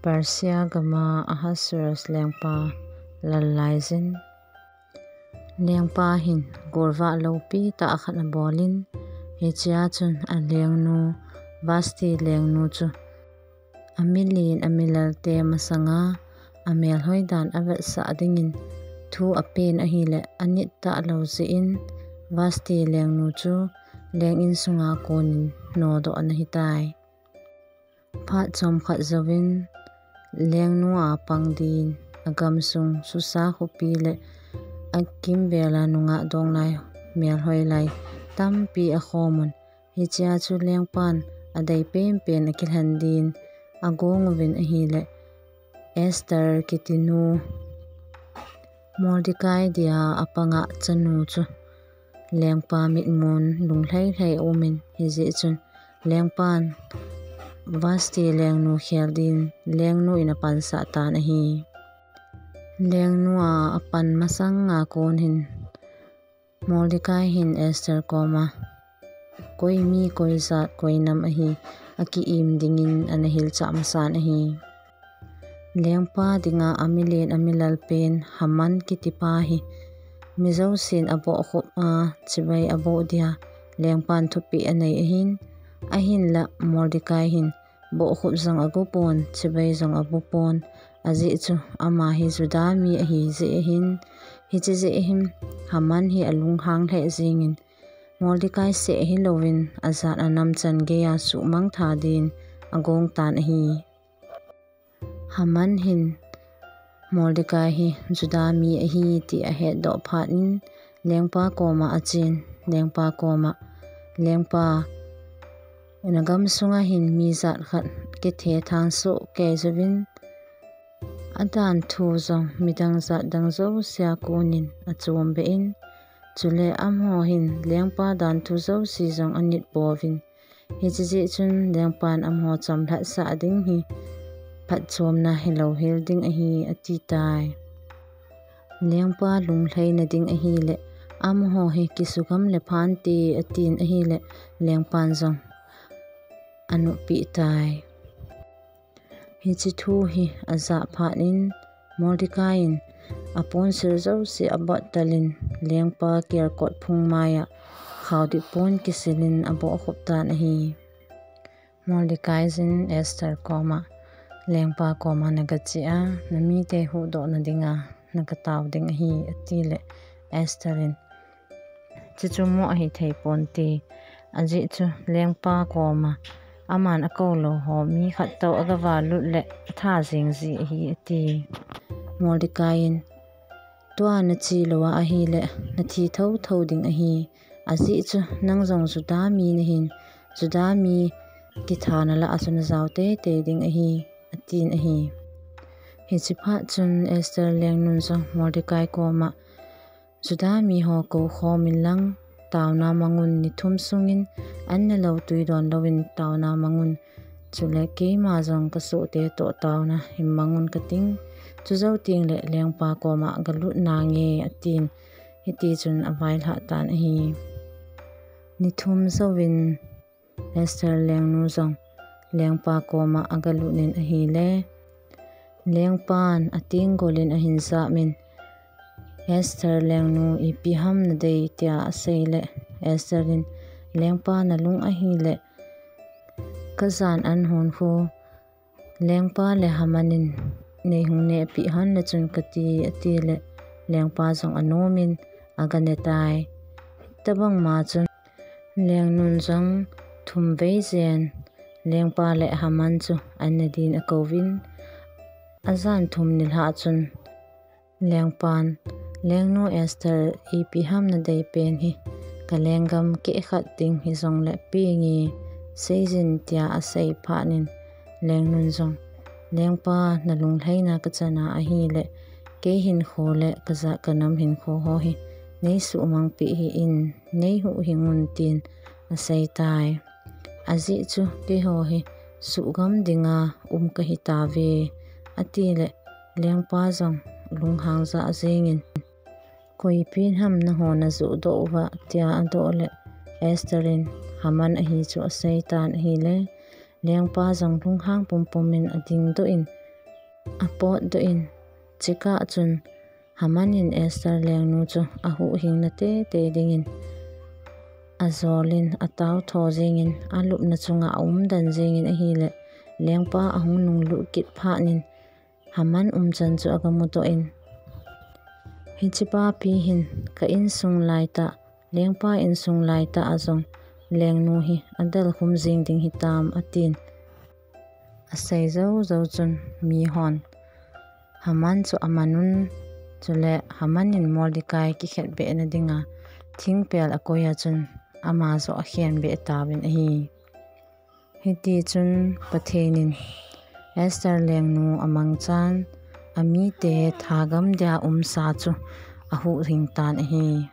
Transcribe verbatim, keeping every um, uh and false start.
Persia gama Ahasuerus lengpa lal laijin, lengpa hin golvah loupi tah khat abolin, hichea chun alengnu, Vashti lengnu chu amilen amilalte masanga amelhoi dan avetsah dingin thu apen ahile, anit talou jeh in Vashti lengnu chu leng insunga konin nodoh ana hitai. Phat chomkhat jouvin, lengnu a pang din agamsung Susa khopi le akimvel a nungah donglai, melhoi lai tampi akhomun. Hichea chu lengpan adei penpen akilhen din agong uvin ahile, Esther kitinu Mordecai dia apanga chanu chu lengpa mitmun lunglhai lhai aumin, hijeh chun lengpan Vashti lengnu khel din lengnu in apansah tan ahi. Lengnu a apan masanga kon hin Mordecai hin Esther koma koi mi, koi jat, koi nam ahi, aki-im dingin ana hilchah masan ahi. Lengpa dinga amilen amilal pen Haman kitipa hi mi jousen abohkhup a chibai aboh dia lengpan thupeh anei ahin, ahinla Mordecai hin bohkhup jong agopon, chibai jong abopon, ajeh chu ama hi Juda mi ahi jeh ahin, hiche jeh hin Haman hi alunghang lheh jengin, Mordecai seh hilouvin ajat anam chan geiya suhmang tha din agong tan ahi. Haman hin Mordecai hi Juda mi ahi ti ahetdoh phat in lengpa koma achen, lengpa koma, lengpa, nagamsunga hin mi jat khat kithethang soh kei jouvin, adanthu jong midang jat dang jousea konin achombeh in, chule amaho hin lengpa danthu jouse jong anit pouvin, hiche jeh chun lengpan amaho chamlhatsah ding hi phatchomna hilou hel ding ahi, ati tai. Lengpa lunglhaina ding ahile, amaho hi kisugam le phante atin ahile, lengpan jong anoppi tai. Hiche thu hi ajah phat in Mordecai in aponsil jouse abottalin lengpa kelkot phung maiya khaodip pon kisilin abohkhup tan ahi. Mordecai jin Esther koma, lengpa koma nagache a, namite huhdohna dinga nagatao ding ahi, atile Esther in, chuchu mo ahithei ponte, ajeh chu lengpa koma aman akoulou ho mi khat toh agavalut le atha jeng ji ahi, ati. Mordecai in, tua nache louva ahile nathi thouthou ding ahi, ajeh chu nang jong Juda mi nahin, Juda mi kithana lah a chu najao teitei ding ahi, atin ahi. Hiche phat chun Esther lengnun jong Mordecai koma, Juda miho koukhom inlang, taona mangun, ni thum sungin an nelou tui donlouvin taona mangun, chule keima jong kasohte toh taona hin mangun kating, chujou tengle lengpa koma galut nange, atin. Hitichun availhah tan ahi. Ni thum jouvin Esther lengnu jong lengpa koma agalut in ahile, lengpan atenggolin ahin jamin, Esther lengnu, ipi ham nadei, tia aseile, Esther in, lengpa, nalung ahile kajan an hon khu lengpa le Haman in neihung nehpeh henlang chun kati, atile lengpa jong anomin agane tai. Hitobang ma chun lengnun jong thum vei jen lengpa le Haman chu anne din akouvin, ajan thum nilhah chun lengpan, lengnu Esther, ipi ham nadei pen hi, kalenggam kehkhat ding hijongle penge, seijin, tia asei phatnin, lengnun jong, lengpa, nalunglhaina kachana ahile, kei hinkho le kajat kanam hinkho ho hi neisuhmangpeh hih in, neihuhhing un, tin aseitai. Ajeh chu keiho hi suhgam dinga um kahitauve, atile lengpa jong lunghang jah jengin, koipi ham nangho najohdoh uva, tia adoh le Esther in Haman ahi chu aseitan ahile, lengpa jong lunghang pumpumin adingdoh in, potdoh in, chukah chun Haman in Esther lengnu chu ahuhhingna teitei dingin ajolin, ataotho jingin, alupna chunga aumden jingin ahile, lengpa ahung nunglut kit phatnin Haman umchan chu agamudoh in, hichepa pi hin ka insung laitah, lengpa insung laitah a jong lengnu hi adelkhum jing ding hitam, atin. Asei joujou chun mihon Haman chu amanun, chule Haman in Mordecai kikhetbehna dinga thingpel akoiya chun ama joh akhenbeh tauvin ahi. Hitichun Pathen in Esther lengnu amangchan, amite thagam dia umsa chu ahuhhing tan ahi.